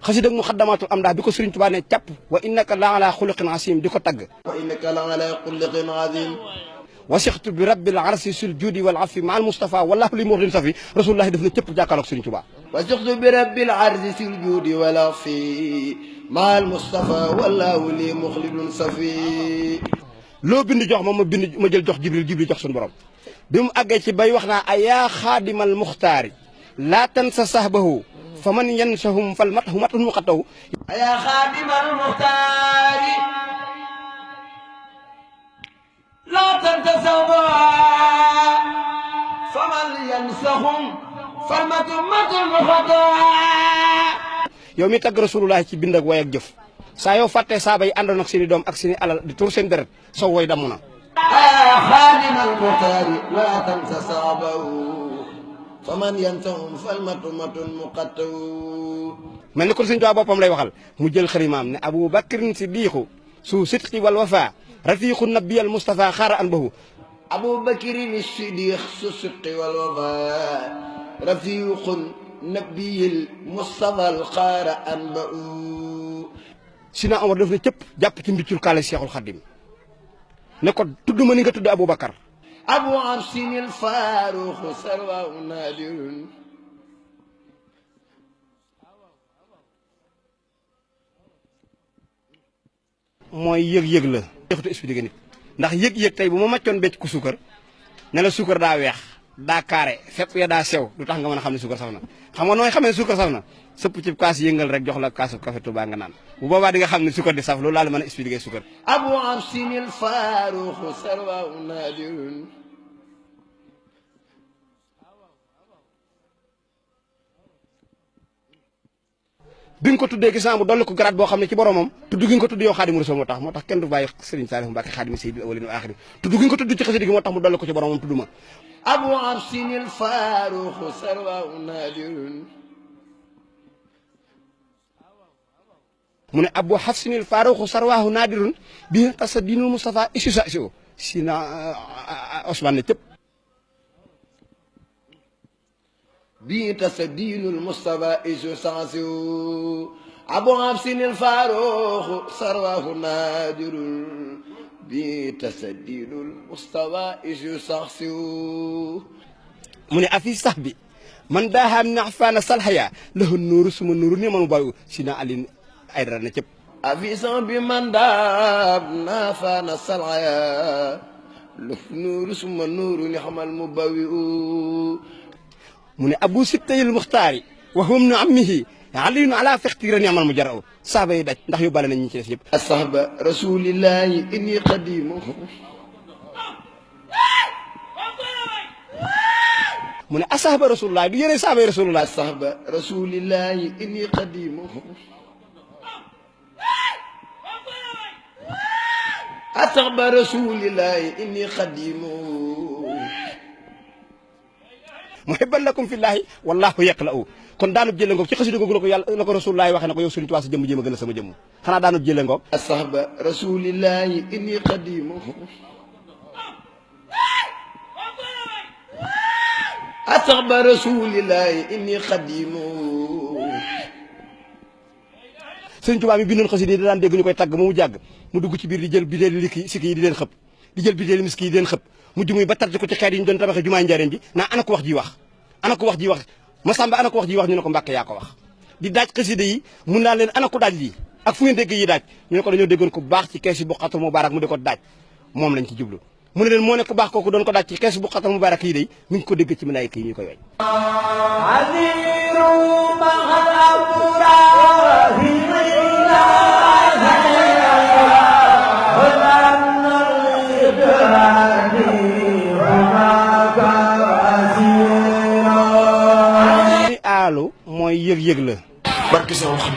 xasida muxaddamatul amdah bi ko Sëriñ Tuubaa ne càpp wa innaka la ala xuluqin asim di ko tagg wa innaka la ala xuluqin azim wasixtu bi rabbil arsi sul judi wal afi ma al Mustafa wallahu li muxlin safi rasulullahi def na cëpp jàkkaarloog Sëriñ Tuubaa wasixtu bi rabbil arsi sul judi wal afi ma al Mustafa wallahu li muxlin safi loo bind jox ma jël jox jibril jox suñu borom bi mu àggee ci bay wax naa ayaa xaadimal muxtaari laa tansa sahbahu fa man yansahum fal matahu matahum muqattahu ayaa xaadimal muxtaari laa tansa sahbahu fa man yansahum fal matahu muqattahu yow mi tagg rasulullah ci bind ak way ak jëf saa yoo fàttee saaba yi àndoon ak seen i doom ak seen i alal di tur seen deret soo woy damu na xaadimal muxtaari laa tansa sahbahu faman yansahum falmatun muqattahu mel ni kon Sëriñ Tuubaa boppam lay waxal mu jël xalimaam ne Abu Bakrin Siddiqu su sidqi wal wafa rafiqu nabiyal Mustafa xaara an bahu Abu Bakrin Siddiq su sidqi wal wafa rafiqu nabiyal Mustafa xaara an bahu Sina Omar def na cëpp jàpp ci mbiccul kaale Seexul Xaddim ne ko tudd ma ni nga tudd Aboubacar abu absinil faaruxu sarwa naadirun mooy yëg-yëg la jeexutu expliqué nit ndax yëg-yëg tey bu ma maccoon becc ku suukar ne la suukar daa weex daa kaare fépp ya daa sew du tax nga mën a xam ne suukar saf na xam nga nooy xamee ne suukar saf na sëpp ci kaas yëngal rek jox la kaasu café Touba nga naan bu boobaa di nga xam ne suukar di saf loolu laa la mën a expliqué suukar abu absinil faaruxu sarwa naadirun bi nga ko tuddee gis naa mu dolli ko grade boo xam ne ci boromam tudd gi nga ko tudd yow Xaadimu Rasuul moo tax kenn du bàyyi Sëriñ Saalihu Mbàkke Xaadimu Sayyidil awwaliina wal aaxiriin tudd gi nga ko tudd ci xasida gi moo tax mu dolli ko ci boromam tudd ma abu absinil faaruxu sarwa naadirun mu ne abu xafsinil faaruxu sarwaahu naadirun bi tasa diinul Mustafa isu sa si si na Osman ne cëpp bi tasa diinul Mustafa isu sansiw abu absinil faaruxu sarwaahu naadirun bi tasa diinul Mustafa isu sansiw mu ne afi sax bi man daaxaam naxfaana salxaya lahu nuuru suma nuuru ni manu bàyyi si na alin ay dara na cëpp afisan bi man daab nafaana salaya luf nuuru suma nuuru ni xamal mu bawi u mu ne abu sibtayil muxtaari wa hum nu ammihi aliyun ala fextira ni amal mu jara u saaba yi daj ndax yóbbaale nañ ñi ci des yëpp asahba rasulillahi inni qadimu mu ne asahba rasulullah du yéene saaba yi rasulullah asahba rasulillahi inni qadimu asahba rasulillahi inni qadimu muhibban lakum fillahi wallahu yaqla'u kon daanub jële ngoog ci xasida googu la ko yàlla la ko rasulullahi waxee na ko yow Sëriñ Tuubaa sa jëmm jéem a gën a sama jëmm xanaa daanub jële ngoog asahba rasulillahi inni qadimu asahba rasulillahi inni qadimu Sëriñ Tuubaa mi bindoon xasida yi da daan dégg ñu koy tagg mu jàgg mu dugg ci biir di jël bideeli likki sikki yi di leen xëpp di jël bideeli miski yi di leen xëpp mujj muy ba tarti ko ci xeet yi ñu doon tabaxee jumaay njaareem ji naa ana ko wax ji wax ana ko wax ji wax Masamba ana ko wax ji wax ñu ne ko Mbàkke yaa ko wax di daaj xasida yi mun naa leen ana ko daaj lii ak fu ngeen dégg yi daaj ñu ne ko dañoo déggoon ko baax ci kees yi Buqatul Mubaarak mu di ko daaj moom lañ ci jublu mu ne leen moo ne ko baax kooku doon ko daaj ci kees yi Buqatul Mubaarak yi day mi ngi ko dégg ci malaayika yi ñu koy way aalu mooy yëg-yëg la barke sama xam